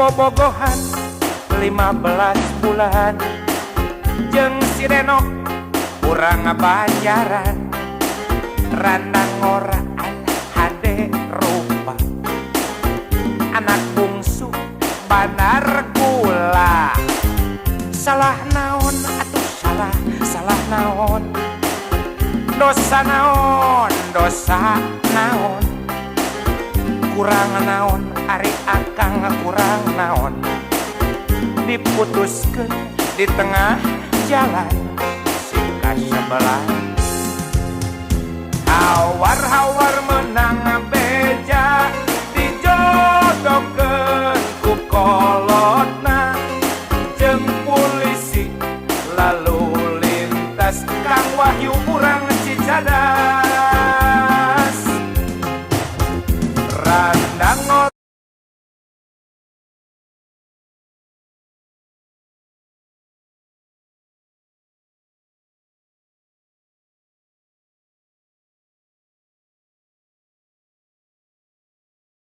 Bobogohan 15 bulan jeung si Denok urang banjaran. Randa ngora hade rupa, anak bungsu bandar gula. Salah naon atuh, salah, salah naon? Dosa naon, dosa naon? Kurang naon ari akang, kurang naon? Diputuskeun di tengah jalan si kasebelah. Hawar-hawar menang beja.